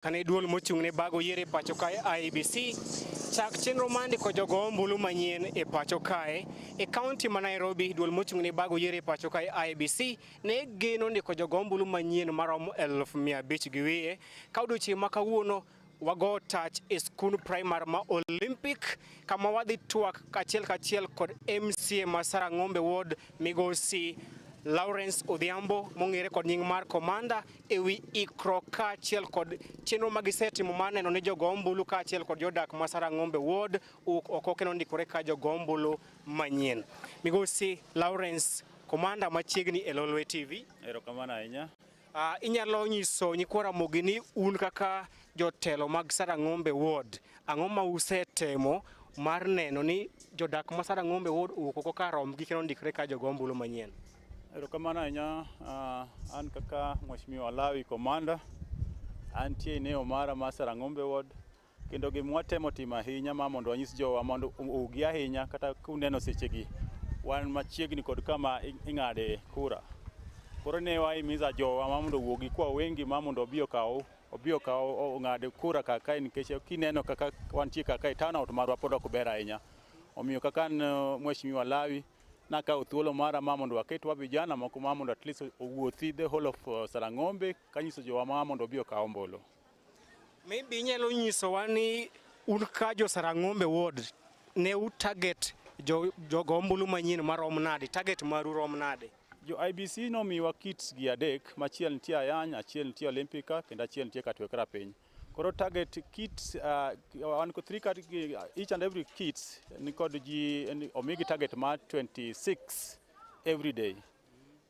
Kane duol mochung' ne bago yiero e pacho kae IEBC chak chenro mar ndiko jogo ombulu manyien e pacho kae e kaunti ma Nairobi. Duol mochung' ne bago yiero e pacho kae IEBC ne geno ndiko jogo ombulu manyien maromo 500,000 gi wiye. Ka odiochieng' ma kawuono wago tach e skund primar ma Olympic, kama wadhi twak kachiel kachiel kod MCA ma Sarang'ombe Ward, migosi Lawrence Odhiambo, mong'ere kod nying mar Commander, ewi ikruok kaachiel kod chenro ma gisetimo mar neno ni jogo ombulu kaachiel kod jodak ma Sarang'ombe Ward oko kendo ndikore ka jogo ombulu manyien. Migosi Lawrence Commander, machiegni e Lolwe TV. Erokamano ahinya. Inyalo nyiso nyikwa Ramogi ni un kaka jotelo mag Sarang'ombe Ward, ang'o ma usetemo mar neno ni jodak ma Sarang'ombe Ward owuok oko kar rombgi kendo ndikre ka jogo ombulu manyien? Erokamano ahinya. An kaka Mheshimiwa Lawi Commander, antie eneo mara mar Sarang'ombe Ward, kendo gima watemo timo ahinya ma mondo wanyis jowa mondo owuogi ahinya. Kata kuneno sechegi wan machiegni kod kama ing'ade kura. Koro ne wahimiza jowa ma mondo owuogi kwa wengi ma mondo obi okaw ong'ad kura kar kae, nikech kineno kaka wantie kar kae, turnout marwa pod ok ber ahinya. Omiyo kaka an Mheshimiwa Lawi, nakawo thuolo mara ma mondo waketwa vijana moko ma mondo at least owuothi the whole of Sarang'ombe kanyiso jowa ma mondo obi okaw ombulu. Maybe inyalo nyisowa ni un ka jo Sarang'ombe Ward ne u target jo jogo ombulu manyien marom nade? Target maru rom nade? Jo IEBC nomiwa kits gi adek, machiel nitie Ayany, achiel nitie Olympica, kendo achiel nitie Katwek Rapiny. Koro target kits, wan kod three kat, each and every kits ni kod ji omigi target mar 26 every day.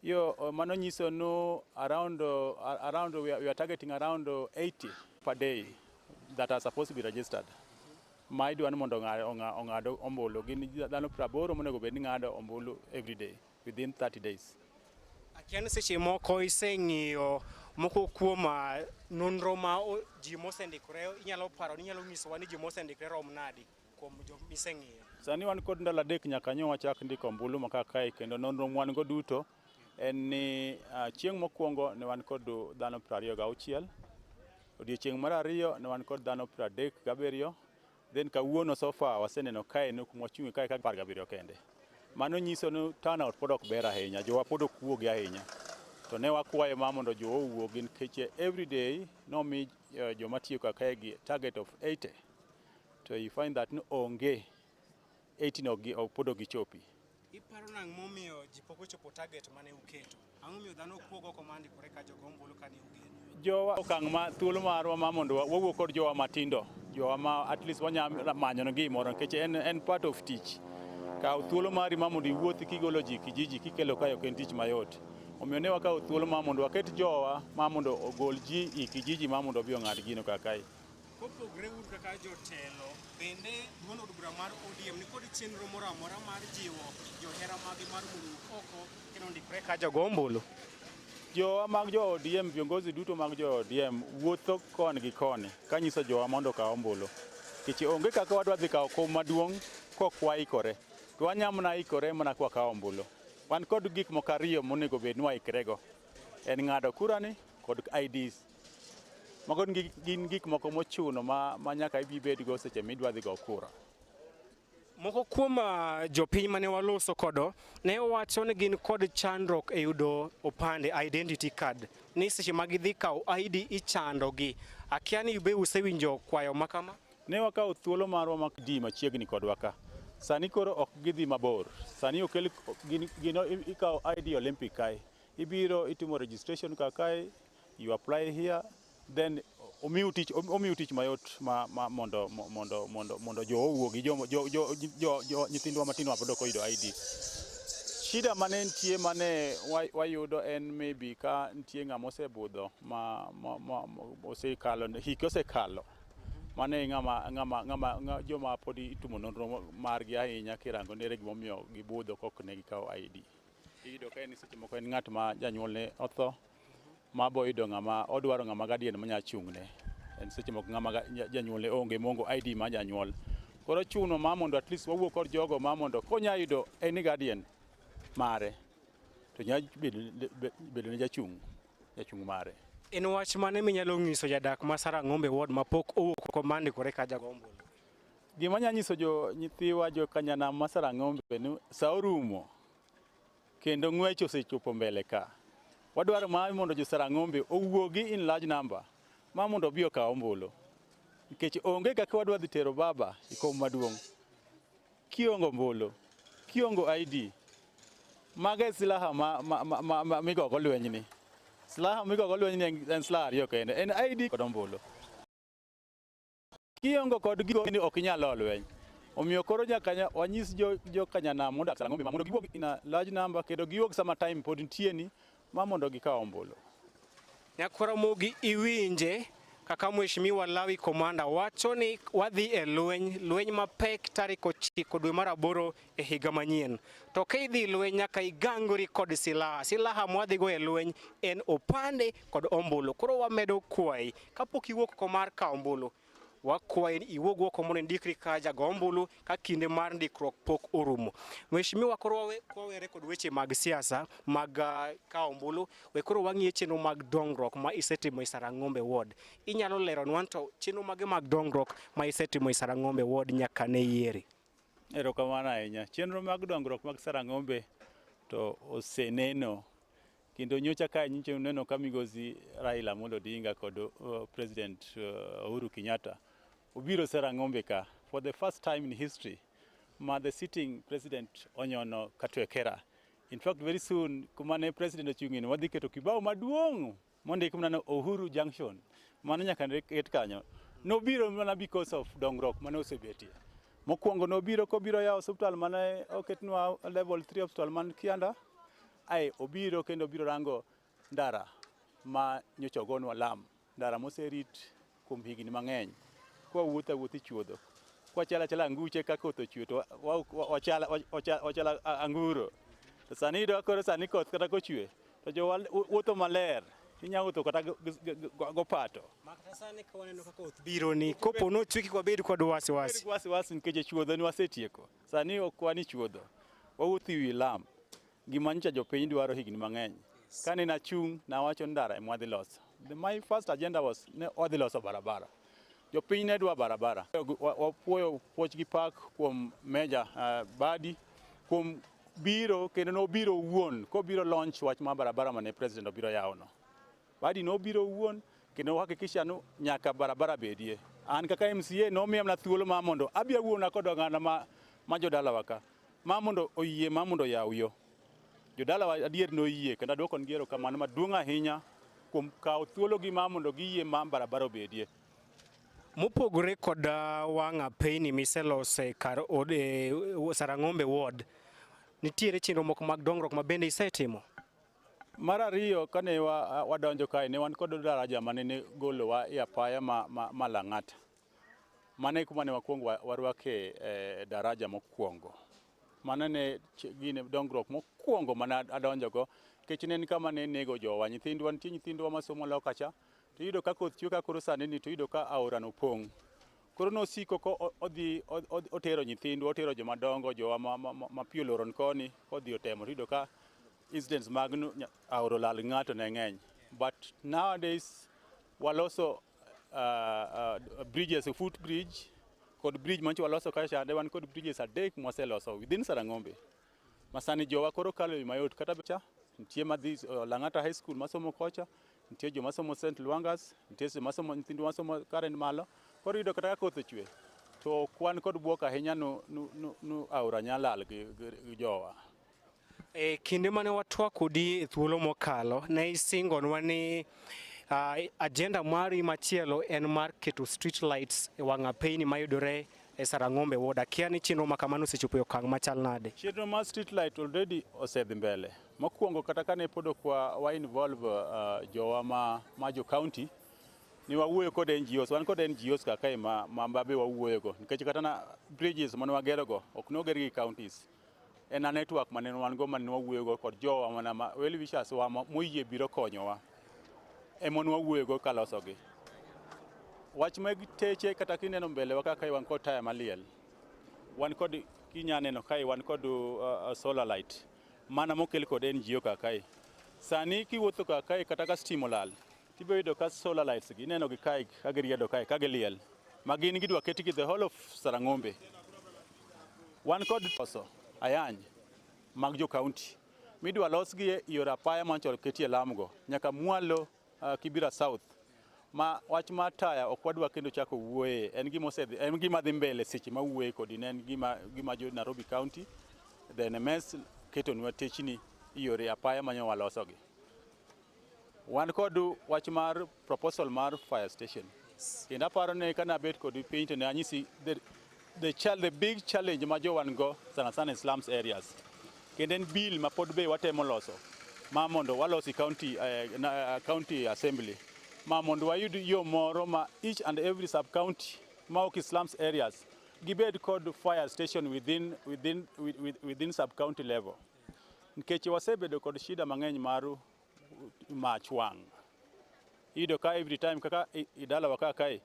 Yo mano nyiso no around we are targeting around 80 per day that are supposed to be registered. Ma idwa ni mondo ong'ad ombulu gin dhano 80 monego bed ni ng'ado ombulu every day within 30 days. Akia ni seche moko iseng'iyo moko kuom nonro ma ji mosendikore, inyalo paro ni inyalo nyisowa ni ji mosendikore rom nadi kuom jo miseng'iyo? Sani wan kod ndalo 3 nyaka nyo wachak ndiko ombulu ma kaka kae, kendo nonro mwan go duto en ni chieng' mokwongo ne wan kod dhano 26, odiechieng' mar ariyo ne wan kod dhano 37, then kawuono so far waseneno kae ni kuma wachung'e kae ka 17 kende. Mano nyiso ni turnout pod ok ber ahinya, jowa pod ok wuogi ahinya. To ne wakwayo ma mondo jowa owuogi, nikech every day nomi joma tiyo kaka kae gi target of 80, to you find that ni onge 80 no gi pod ok gichopi. Iparo nang'o momiyo ji pok ochopo target mane uketo? Ang'o momiyo dhano ok wuog oko mar ndikore ka jogo ombulu kane ugeno? Jowa okang' ma thuolo marwa ma mondo wawuo kod jowa matindo, jowa ma at least wanya manyo negi gimoro, nikech en part of tich. Kaw thuolo mari ma mondo iwuothi kigolo ji kijiji kikelo kae ok en tich mayot. Omiyo ne wakawo thuolo ma mondo waket jowa ma mondo ogol ji i kijiji ma mondo obi ong'ad gino kaka kae. Kopogre un kaka jotelo, bende duond od bura mar ODM nikod chenro moro amora mar jiwo johera mage mar mondo owuok oko kendo ndikre ka jogo ombulu? Jowa mag jo ODM, viongozi duto mag jo ODM wuotho koni gi koni kanyiso jowa mondo okaw ombulu. Nikech onge kaka wadwa dhi kawo kom maduong' kok waikore. To wanya mana ikore mana ka wakawo ombulu. Wan kod gik moko ariyo monego bed ni waikrego. En ng'ado kura ni kod IDs. Mago gin gik moko mochuno ma nyaka ibi bedgo seche midwa dhi go kura. Moko kuom jopiny mane waloso kodo ne wacho ni gin kod chandruok e yudo opande, identity card, ni seche ma gidhi kawo ID ichando gi. Akia ni be usewinjo kwayo ma kama? Ne wakawo thuolo marwa mar di machiegni kodwa ka. Sani koro ok gidhi mabor. Sani okel gin ikawo ID Olympic kae. Ibiro itimo registration ka kae, you apply here, then omiu tich mayot ma mondo jo owuogi jo nyithindwa matindo mapod ok oyudo ID. Shida mane nitie mane wayudo en maybe ka nitie ng'ama osebudho ma osekalo hike osekalo. Mano e ng'ama joma pod itimo nonro margi ahinya kirango ni ere gimomiyo gibudho kok ne gikawo ID. Iyudo ka en seche moko en ng'at ma janyuolne otho ma boyudo ng'ama odwaro, ng'ama guardian manya chung'ne. En seche moko ng'ama janyuolne onge mongo ID mar janyuol. Koro chuno ma mondo at least wawuo kod jogo ma mondo konya yudo any guardian mare to nya bedo ne jachung' mare. En wach mane minyalo nyiso jadak ma Sarang'ombe ward mapok owuok oko mar ndikore ka jago ombulu? Gima anya nyiso jo nyithiwa jo kanyanam ma Sarang'ombe ni sa orumo kendo ng'wech osechopo mbele ka. Wadwaro mar mondo jo Sarang'ombe owuogi in large number ma mondo obi okaw ombulu. Nikech onge kaka wadwa dhi tero baba e kom maduong'. Kiongo ombulu, kiongo ID, mago e silaha ma migogo lweny ni. Silaha migogo lweny ni en silaha ariyo kende, en ID kod ombulu. Kiongo kod gigo ni ok inyal lo lweny. Omiyo koro nyaka wanyis jo kanyanam modak Sarang'ombe mondo giwuog in a large number kendo giwuog sama time pod nitie ni ma mondo gikaw ombulu. Nyakwar Ramogi iwinje kaka Mheshimiwa Lawi Komanda wacho ni wadhi e lweny, lweny mapek tarik 9 dwe mar 8 e higa manyien. To ka idhi lweny nyaka igangori kod silaha. Silaha mwadhigo e lweny en opande kod ombulu. Koro wamedo kwayi kapok iwuok oko mar kawo ombulu, wakwayi ni iwuog oko mondo indikri ka jago ombulu ka kinde mar ndikruok pok orumo. Mheshimiwa, koro wawere kod weche mag siasa mag kawo ombulu, we koro wang'iye chenro mag dongruok ma isetimo e Sarang'ombe ward. Inyalo leronwa to chenro mage mag dongruok ma isetimo e Sarang'ombe ward nyaka ne yieri? Erokamano ahinya. Chenro mag dongruok mag Sarang'ombe to oseneno kendo nyocha kae nyocha uneno ka migosi Raila Amolo Odinga kod President Uhuru Kenyatta obiro Sarang'ombe ka for the first time in history ma the sitting president onyono Katwekera. In fact, very soon kuma ne president ochung'e ni wadhi keto kibao maduong' mondik mana ni Uhuru Junction. Mano nyaka ne ket kanyo. Nobiro mana because of dongruok mane osebetie. Mokwongo nobiro kobiro yawo osiptal mane oketnwa level 3 hospital man Kianda. Ae obiro kendo obiro rango ndara ma nyocha ogonwa lam, ndara moserit kuom higni mang'eny. Kwa wuotho awuotha e chuodho, kwachalo achala anguche ka koth ochwe to wachalo anguro. To sani iyudo ka koro sani koth kata kochwe to jowa wuotho maler, inya wuotho kata gopato. Makata sani ka waneno ka koth biro ni, kopo nochwe kik wabed kod wasiwasi. Wabed wasiwasi nikech e chuodho ni wasetieko. Sani ok wan e chuodho, wawuotho e wi lam. Gima nyocha jopiny dwaro higni mang'eny. Kane nachung' nawacho ni ndara ema wadhi loso. My first agenda was ne wadhi loso barabara. Jopiny ne dwa barabara. Wapuoyo puoch gi pak kuom Meja Badi kuom biro kendo nobiro owuon kobiro launch wach mar barabara mane president obiro yawono. Badi nobiro owuon kendo hakikisha ni nyaka barabara bedie. An kaka MCA nomiya mana thuolo mar mondo abi awuona kod oganda ma jodalawa ka ma mondo oyie ma mondo oyaw yo. Jodalawa adier noyie kendo aduoko negi erokamano maduong' ahinya kuom kawo thuologi ma mondo giyie ma barabara obedie. Mopogore kod wang' apeyni miseloso e kar od Sarang'ombe ward, nitiere chenro moko mag dongruok ma bende isetimo? Mar ariyo kane wadonjo kae ne wan kod daraja mane ne golowa e apaya ma Lang'ata. Mano e kuma ne wakwongo warwake daraja mokwongo. Mano ne gine dongruok mokwongo mane adonjogo nikech ne en kama ne nego jowa. Nyithindwa nitie nyithindwa masomo loka cha to iyudo ka koth chwe ka koro sani ni to iyudo ka aora no pong'. Koro nosiko ko odhi otero nyithindwa, otero joma dongo, jowa ma pi oloron koni, kodhi otemo to iyudo ka incidents mag aora olal ng'ato ne ng'eny. But nowadays waloso bridges, foot bridge kod bridge mancho waloso kacha chande, wan kod bridges 3 mwaseloso within Sarang'ombe. Masani jowa koro kalo e mayot kata cha nitie madhi Lang'ata High School masomo kocha, nitie joma somo St. Luangas, nitie joma somo nyithindwa masomo Karen malo. Koro iyudo kata ka koth ochwe to ok wan kod bwok ahinya nu aora nyalo lal gi jowa. E kinde mane watwak kodi e thuolo mokalo, ne isingonwa ni agenda mari machielo en mar keto street lights e wang' apeyni mayudore e Sarang'ombe ward. Akia ni chenro ma kamano osechopo e okang' machal nade? Chenro mar street light already osedhi mbele. Mokwongo kata kane pod ok wa involve jowa ma jo county, ni wawuoyo kod NGOs, wan kod NGOs kaka ma be wawuoyo go. Nikech kata na bridges mane wagero go, ok noger gi counties. En a network mane wan go mane wawuoyo go kod jowa mana ma well wishers wa moyie biro konyowa. Ema ne wawuoyo go kalosogi. Wach mag teche kata kineno mbele wa kaka wan kod taya maliel. Wan kod kinya neno kae wan kod solar light mana mokel kod NGO kaka kae. Sani kiwuotho kaka kae kata ka stima olal Tibiro yudo ka solar lights gi ineno gi kae ka giriedo kae ka giliel. Ma gin gidwa ketgi the whole of Sarang'ombe. Wan kod loso ayany mag jo county midwa losgi e yore apaya manyocha oketie lam go nyaka mwalo Kibera South ma wach mar taya ok wadwa kendo chako wuoye en gima osedhi en gima dhi mbele seche ma wuoye kodi ne en gima jo Nairobi County the NMS ketonwa techni e yore apaya manyo walosogi. Wan kod wach mar proposal mar fire station. Kendo aparo ni kane abet kodi piny to ne anyisi the big challenge ma jowan go sana sana in slums areas. Kendo en bill ma pod be watemo loso ma mondo walosi county assembly ma mondo wayud yo moro ma each and every sub county ma ok slums areas gibed kod fire station within sub county level. Nikech wasebedo kod shida mang'eny mar mach wang'. Iyudo ka every time kaka i dalawa ka kae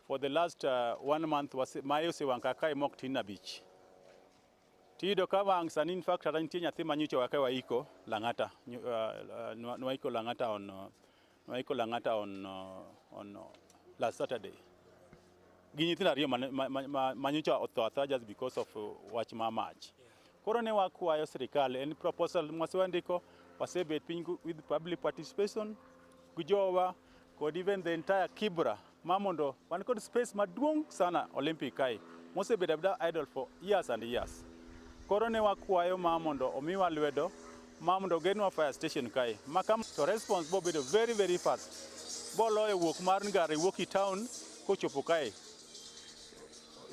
for the last 1 month maye osewang' ka kae mok tin 5. Tiyudo ka wang' sani, in fact, kata nitie nyathi manyocha wa kae waiko Lang'ata, nwaiko Lang'ata on nwaiko Lang'ata on last Saturday. Gi nyithindo ariyo manyocha otho athoa just because of wach ma mach. Koro ne wakwayo sirikal, en proposal mwasewandiko, wasebet piny with public participation gi jowa kod even the entire Kibra ma mondo wan kod space maduong' sana Olympic kae mosebedo abeda idle for years and years. Koro ne wakwayo ma mondo omiwa lwedo ma mondo ogernwa fire station kae ma ka to response bo bedo very very fast. Boloyo wuok mar gari wuok e town kochopo kae.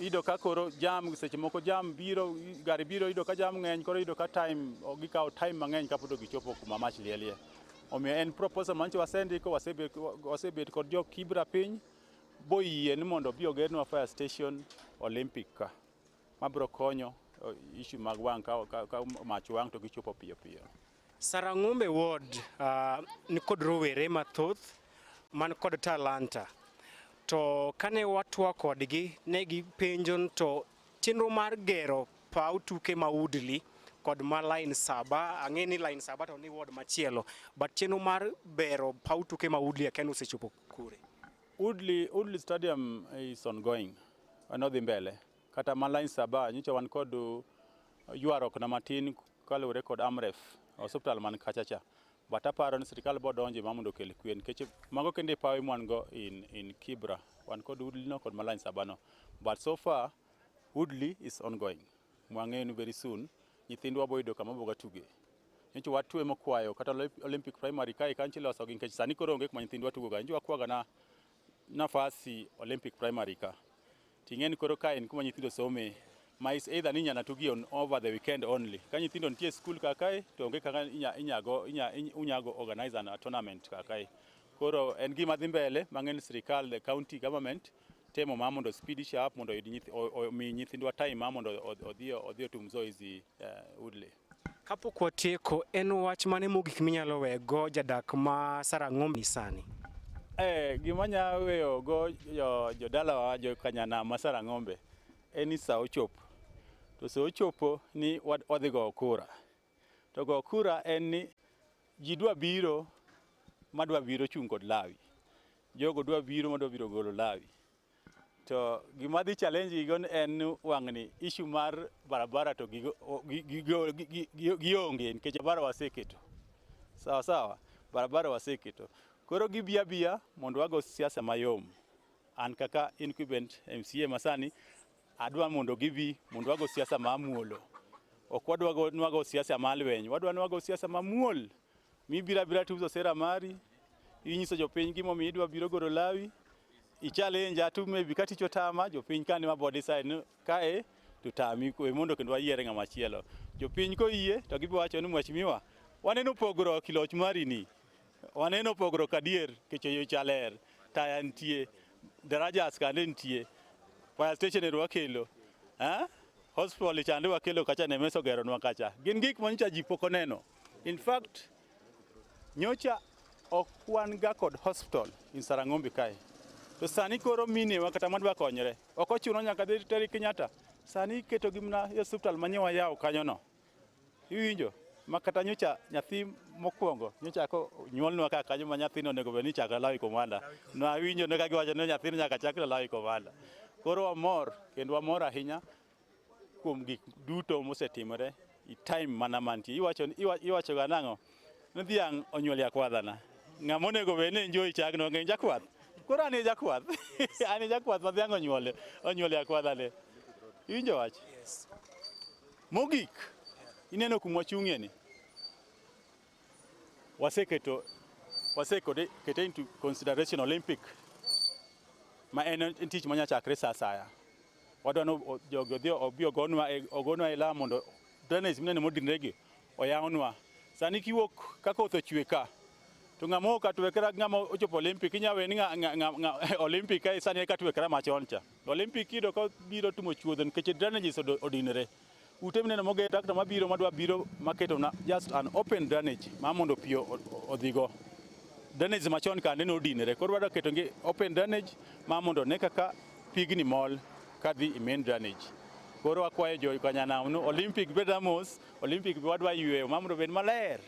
Iyudo ka koro jam seche moko jam biro gari biro iyudo ka jam ng'eny, koro iyudo ka time gikawo time mang'eny kapok gichopo kuma mach lielie. Omiyo en proposal manyocha wasendiko, wasebet kod jo Kibra piny boyie ni mondo obi ogernwa fire station Olympic ka mabiro konyo issue mag wang' ka mach wang' to gichopo piyo piyo. Sarang'ombe ward nikod rowere mathoth man kod talanta. To kane watwa kodgi ne gipenjo ni to chenro mar gero paw tuke ma Woodley kod ma Line 7, ang'e ni Line 7 to ni ward machielo, but chenro mar bero paw tuke ma Woodley akia ni osechopo kure. Woodley Stadium is ongoing. Nodhi mbele. Kata ma Line 7 nyocha wan kod ywaruok na matin kaluwore kod Amref osiptal man kacha cha. But aparo ni sirikal bo donje ma mondo okel kwe nikech mago kende e pawe mwan go in Kibra. Wan kod Woodley no kod ma Line 7 no. But so far Woodley is ongoing. Mwang'eyo ni very soon nyithindwa bo yudo kama boga tuge. Nyocha watwe mokwayo kata Olympic Primary kae kancho iloso gi nikech sani koro onge kuma nyithindwa tugo ga. Nyocha wakwaga na nafasi Olympic Primary ka. Ting'e ni koro kae en kuma nyithindo some ma is either ni inyalo tugi on over the weekend only. Ka nyithindo nitie e skul ka kae to onge kaka inya, inyago inya, unyago organize a tournament ka kae. Koro en gima dhi mbele mang'e ni sirikal, the county government temo ma mondo speed it up mondo oyud omi nyithindwa time ma mondo odhi otum zoezi Woodley. Kapok watieko, en wach mane mogik minyalo wego jadak ma Sarang'ombe sani? Gima anya weyo go jodalawa jo kanyanam ma Sarang'ombe en ni sa ochopo. To sa ochopo ni wadhi goyo kura. To goyo kura en ni ji dwa biro madwa biro chung' kod lawi. Jogo dwa biro madwa biro golo lawi. To gima dhi challenge gi go en ni wang'ni issue mar barabara to gionge nikech barabara waseketo. Sawa sawa, barabara waseketo. Koro gibi abiya mondo wago siasa mayom. An kaka incumbent MCA masani, adwa mondo gibi mondo wago siasa mamuolo. Ok wadwa go nwago siasa mar lweny, wadwa nwago siasa mamuol. Mibiro abira tiuso sera mari, inyiso jopiny gimomiyo idwa biro golo lawi, i challenge to maybe ka tich otama, jopiny kane ma bo decide ni kae to tami we mondo kendo wayier ng'ama chielo. Jopiny koyie to gibiro wacho ni mheshimiwa, waneno pogruok e loch mari ni. Waneno pogruok adier nikech yo cha ler, taya nitie, darajas kande nitie, fire station ero wakelo, hospital chande wakelo kacha NMS ogeronwa kacha. Gin gik manyocha ji pok oneno. In fact, nyocha ok wan ga kod hospital in Sarang'ombe kae. To sani koro minewa kata madwa konyre, ok ochuno nyaka dhi teri Kenyatta. Sani iketogi mana e osiptal manye wayawo kanyono. Iwinjo? Ma kata nyocha nyathi mokwongo nyocha ko nyuolnwa ka kanyo ma nyathino onego bed ni ichako Lawi Komanda. Nawinjo ne ka giwacho ni nyathino nyaka chak Lawi Komanda. Koro wamor kendo wamor ahinya kuom gik duto mosetimore i time mana mantie. Iwacho iwacho ga nang'o? Ni dhiang' onyuol e akwadhana. Ng'ama onego bed ni enjoy chagno en jakwath. Koro an e jakwath. An e jakwath ma dhiang' onyuole onyuol e akwadhane. Iwinjo wach? Mogik, ineno kuma wachung'ie ni. Waseketo wasekode kete into consideration Olympic ma en tich manya chakre sa asaya. Wadwa ni jogi odhi obi ogonwa ogonwa e lam mondo drainage mineno modinre gi oyawnwa. Sani kiwuok ka koth ochwe ka to ng'ama ok atwekra gi ng'ama ochopo Olympic inya we ni ng'a Olympic kae sani eka twekra machon cha. Olympic iyudo ka biro tumo chuodho nikech drainages odinre. Ute mineno moger tractor mabiro madwa biro maketo na just an open drainage ma mondo pi odhigo. Drainage machon kande nodinre koro wadwa keto gi open drainage ma mondo ne kaka pigni mol kadhi e main drainage. Koro wakwayo jo kanyanam ni Olympic bed mos, Olympic be wadwa yweyo ma mondo obed maler.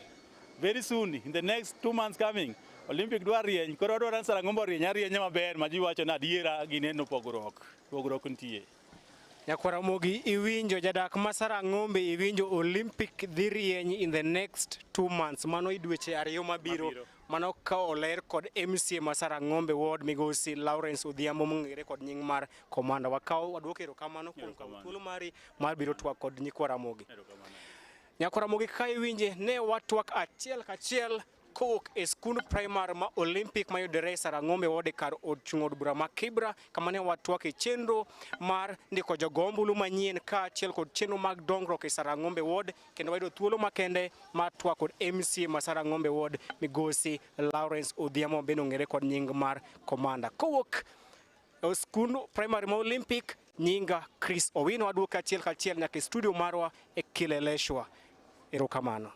Very soon, in the next 2 months coming, Olympic dwa rieny, koro wadwaro ni Sarang'ombe orieny arienya maber ma ji wacho ni adiera gineno pogruok, pogruok nitie. Nyakwar Ramogi iwinjo jadak ma Sarang'ombe iwinjo Olympic dhi rieny in the next 2 months mano i dweche 2 mabiro Mabiro. Mano ka oler kod MCA ma Sarang'ombe Ward migosi Lawrence Odhiambo mong'ere kod nying mar Komanda. Wakaw waduoko erokamano kuom kawo Erokamano. thuolo mari mar biro twak kod nyikwa Ramogi. Erokamano. Nyakwar Ramogi ka iwinje ne watwak achiel kachiel kowuok e skund primar ma Olympic mayudore e Sarang'ombe Ward e kar od chung' od bura ma Kibra kama ne watwak e chenro mar ndiko jogo ombulu manyien kaachiel kod chenro mag dongruok e Sarang'ombe Ward kendo wayudo thuolo makende mar twak kod MCA ma Sarang'ombe Ward migosi Lawrence Odhiambo bende ong'ere kod nying mar Komanda. Kowuok e skund primary ma Olympic nyinga Chris Owino aduoke achiel kachiel nyaka e studio marwa e Kileleshwa. Erokamano.